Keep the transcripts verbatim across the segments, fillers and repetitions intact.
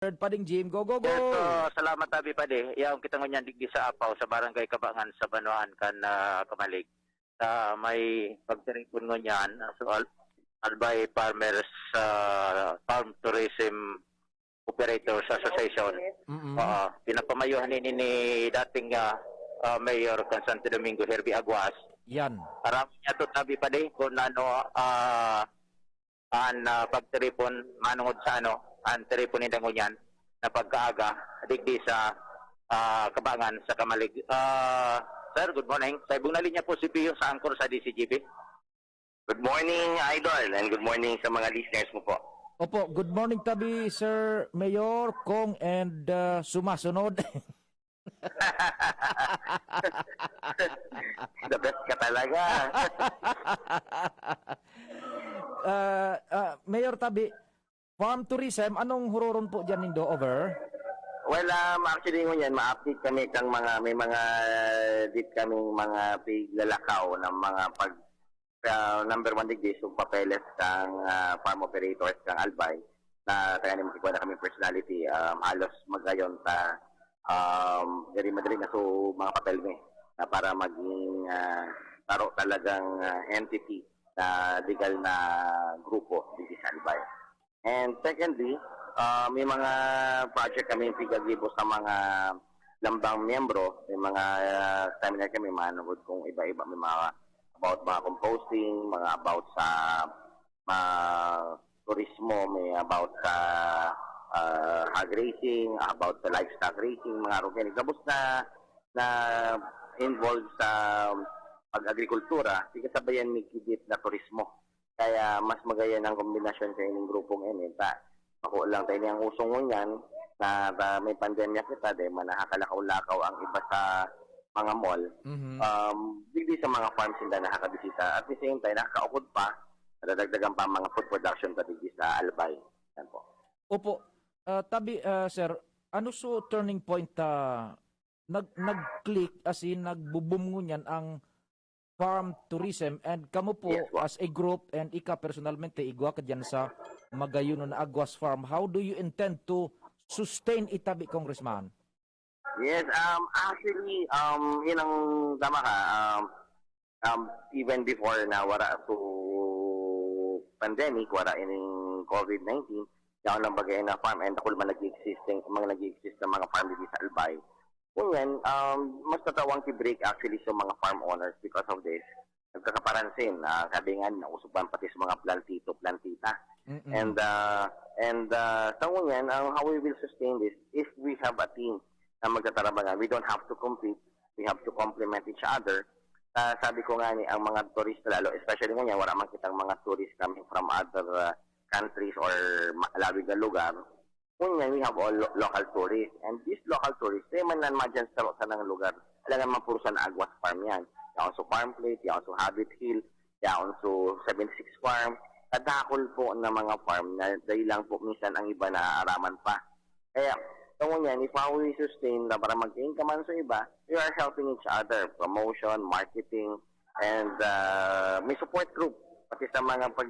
Pading Jim. Go, go, go! Yes, so, salamat, Abi Padi. Yaon kita ngunyan digdi sa Apaw, sa Barangay Kabangan, sa Banwaan kan, ah, Kamalig. Sa may pagtiripon ngunyan, so, Al-, Albay Farmers, ah, Farm Tourism Operators Association. Mm-mm. Oo, pinapamayohan ini ni dating, ah, ah, Mayor kan Santo Domingo, Herbie Aguas. Yan. Aram niya to, Abi Padi, kung ano, ah, an, ah, pagtiripon manungod sa ano, an tiripon ninda ngunyan na pagkaaga digdi sa, ah, Kabangan sa Kamalig. Ah, sir, good morning. Sa ibong na linya po si Pio sa Angkor sa D C G B. Good morning, Idol, and good morning sa mga listeners mo po. Opo, good morning tabi, Sir Mayor, Kong, and, ah, sumasunod. The best ka talaga. Ah, ah, Mayor Tabi, farm tourism, anong huroron po diyan nindo, over? Well, um, actually, ngunyan, ma-update kami kang mga, may mga, dit kaming mga piglalakaw ng mga pag, ah, number one digdi, so, papeles kang, ah, farm operators kang Albay, na taga ni magkikwa na kami personality, um, halos magayon ta, um, diri madali na so mga papel mi na para maging, ah, taro talagang, ah, entity na legal na grupo digdi sa Albay. And secondly, ah, may mga project kami pigagibo sa mga lambang miyembro, may mga, ah, seminar kami, manugod kung iba-iba, may mga about mga composting, mga about sa, ah, turismo, may about sa, ah, hog raising, about sa livestock raising, mga organic. Tapos na, na involved sa pag-agrikultura, di kasabayan may kidit na turismo. Kaya mas magayon ang kombinasyon sa ining grupong ini. Ta, bako lang tayo niyang uso ngunyan na, ta, may pandemya kita, dahil man nakakalakaw-lakaw ang iba sa mga mall. Mhm. Um, digdi sa mga farms sila nakakabisita. At the same time, nakakaukod pa, nadadagdagan pa ang mga food production ta digdi sa Albay. Yan po. Opo. Ah, tabi, ah, sir, ano so turning point ta nag-, nag-click, as in, nagbo-boom ngunyan ang farm tourism, and kamo po, yes, po, as a group, and ika personalmente, igwa ka diyan sa magayon na Aguas Farm, how do you intend to sustain itabi, Congressman? Yes, um, actually, um, yun ang tama ka, um, um, even before na wala so pandemic, wala ining covid nineteen, yaon lang bagay na farm, and ako man nag-existing, mga nag-exist na mga farm dito sa Albay. Ngunyan, um, mas natawang ki-break actually sa mga farm owners because of this. Nagkakaparansin, ah, sabi nga, nauso pa pati sa mga plantito, plantita. Mm-mm. And, ah, and, ah, sa ngunyan, ang how we will sustain this if we have a team na magtatarabangan. We don't have to compete. We have to complement each other. Ah, sabi ko nga ni, ang mga turista lalo, especially ngunyan, wala man kitang mga tourists coming from other, ah, countries or ma-, lawig na lugar. Ngunyan, we have all lo-, local tourists. And these local tourists, they man nan madyan sa, sa nang lugar. Alangan man puro sa Aguas Farm yan. Yaon sa Farm Plate, yaon sa Habit Hill, yaon sa seventy-six Farm. Kadakol po na mga farm na dahil lang po minsan ang iba naaaraman pa. Kaya, so ngunyan, if how we sustain na para mag-income man sa iba, we are helping each other. Promotion, marketing, and, ah, may support group. Pati sa mga pag,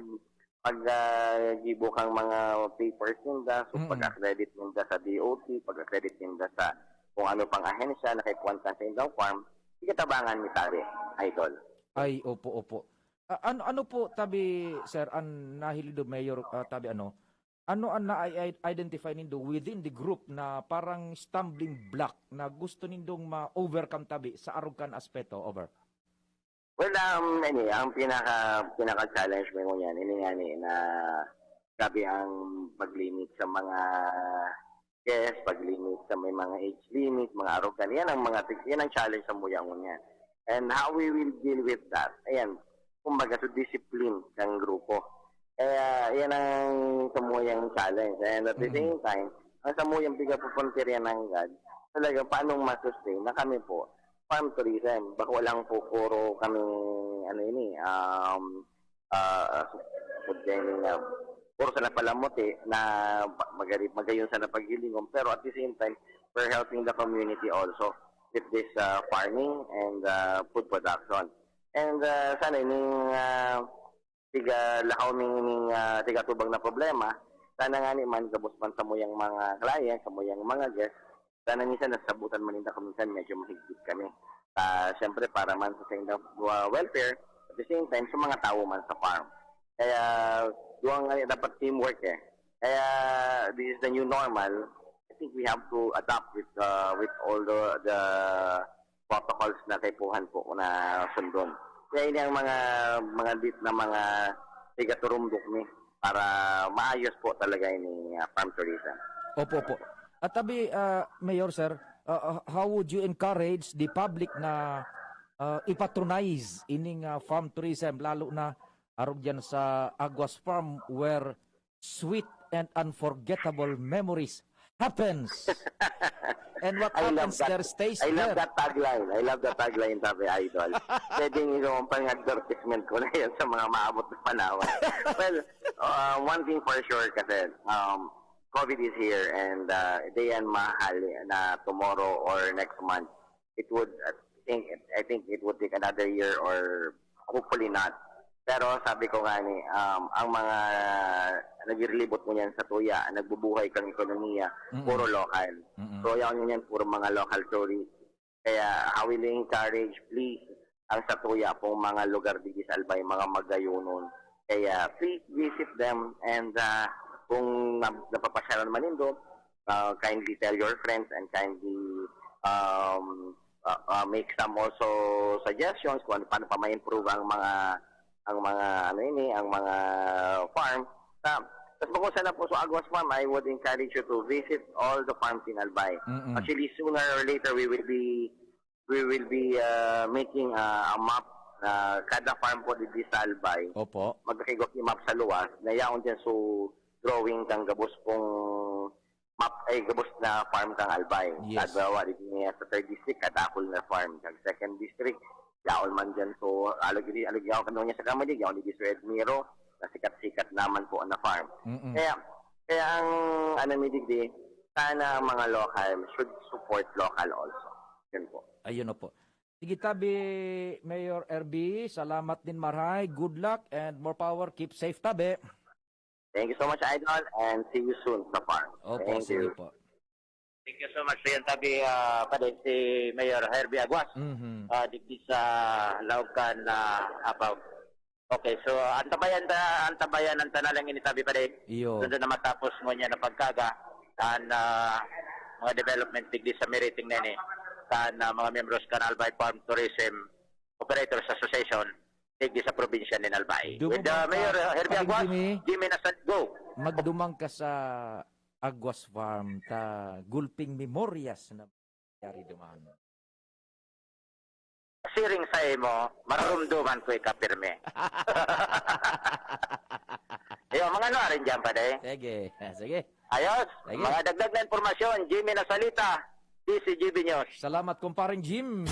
pag, ah, gibo kang mga papers ninda, so Mm. pag-accredit ninda sa D O T, pag-accredit ninda sa kung ano pang ahensya na kay kuwan ka sa indang farm, ikatabangan ni pare, idol. Ay, opo, opo. Ah, ano, ano po, tabi, sir, ang nahiling do, Mayor, ah, tabi, ano, ano ang na-i-, identify nindo within the group na parang stumbling block na gusto nindong ma-overcome, tabi, sa arog kan aspeto? Over. Well, um, ano eh, ang pinaka, pinaka-challenge mo ngunyan, ini nga ni, na grabe ang pag-limit sa mga guests, pag-limit sa may mga age limit, mga arogan. Yan ang mga, yan ang challenge sa muya ngunyan. And how we will deal with that? Ayan, kumbaga, so discipline ng grupo. Kaya yan ang samuyang challenge. And at the Mm. same time, ang samuyang pigapupuntirya ng God, talaga, paano ma-sustain na kami po, farm tourism. Bako lang po, puro kami, ano yun eh, um, ah, food planning na puro sana palamuti na pa-, magari-, magayon sana paghilingon. Pero at the same time, we're helping the community also with this, ah, farming and, ah, food production. And, ah, sana ining, ah, tiga lakaw ning, ning, ah, tiga tubang na problema, Sana nga ni man, gabos man sa muyang mga clients, sa muyang mga guests, sana minsan nasabutan man ninda kung minsan medyo mahigpit kami. Ah, siyempre, para man sa saindang, ah, welfare, at the same time, sa mga tawo man sa farm. Kaya, duwang nga dapat teamwork eh. Kaya, this is the new normal. I think we have to adapt with, uh, with all the, the protocols na kaipuhan po na sundon. Kaya ini ang mga, mga dit na mga tigaturumdok ni para maayos po talaga ini, ah, farm tourism. Opo, opo. At tabi, ah, Mayor, sir, ah, ah, how would you encourage the public na, ah, ipatronize ining, ah, farm tourism, lalo na arog diyan sa Aguas Farm, where sweet and unforgettable memories happens? And what I love happens that. There stays I love there. That tagline. I love that tagline, sabi, Idol. Pwedeng yung pang-advertisement ko na yan sa mga maabot na panahon. Well, uh, one thing for sure kasi, um, COVID is here and, uh, di yan mahali na tomorrow or next month. It would, I think, I think it would take another year or hopefully not. Pero sabi ko nga ni, um, ang mga naglilibot mo niyan sa tuya, nagbubuhay kang ekonomiya, Mm-mm. puro local. Mm-mm. So, yaon niyan, puro mga local tourists. Kaya, I will encourage, please, ang sa tuya pong mga lugar digdi sa Albay, mga magayunon. Kaya, please visit them and, ah, kung na-, napapasyalan man nindo, ah, kindly tell your friends and kindly, um, ah, ah, make some also suggestions kung ano, paano pa ma-improve ang mga, ang mga, ano ini, ang mga farm. Sa, tas bukod sana po sa Aguas Farm, I would encourage you to visit all the farms in Albay. Mm-mm. Actually, sooner or later, we will be, we will be, ah, making, ah, a map na kada farm po digdi sa Albay. Opo. Magkakigwa ki map sa luwas, na yaon diyan so drawing kang gabos pong map, ay, gabos na farm kang Albay. Yes. Halimbawa, digdi niya sa third district, kadakul na farm. Sa second district, yaon man diyan so, alog ini, alog yaon kami niya sa Kamalig, yaon digdi so Edmiro, na sikat-sikat naman po na farm. Mm-mm. Kaya, kaya ang, ano, mi digdi, sana ang mga local should support local also. Yun po. Ayun na po. Sige, tabi, Mayor R B, salamat din, marhay. Good luck and more power. Keep safe, tabi. Thank you so much, Idol, and see you soon sa farm. Opo, Thank sige you. Po. Thank you so much, Rian Tabi, ah, padi, si Mayor Herbie Aguas, Mhm. ah, digdi sa laog kan, ah, Apaw. Okay, so, antabayan ta, antabayan ang tanalang ini, Tabi, padi. Iyo. Sundon na matapos mo niya na pagkaga, ang, ah, mga development digdi sa meeting na ini, kan, ah, mga miyembros kan Albay Farm Tourism Operators Association, digdi sa probinsya nin Albay. With, uh, Dumumang ka, Mayor, uh, Herbie Pading Aguas, Jimmy. Jimmy Nasan, go. Magdumang ka sa Aguas Farm, ta gulping memoryas na nangyari duman. Siring sa imo, mararumduman ko ika pirmi. Iyo, mga ano rin dyan, pare? Sige, sige. Ayos. Sige. Mga dagdag na impormasyon, Jimmy Nasalita, D C G B News. Salamat, kumparing Jim.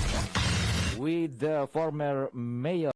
With the former mayor.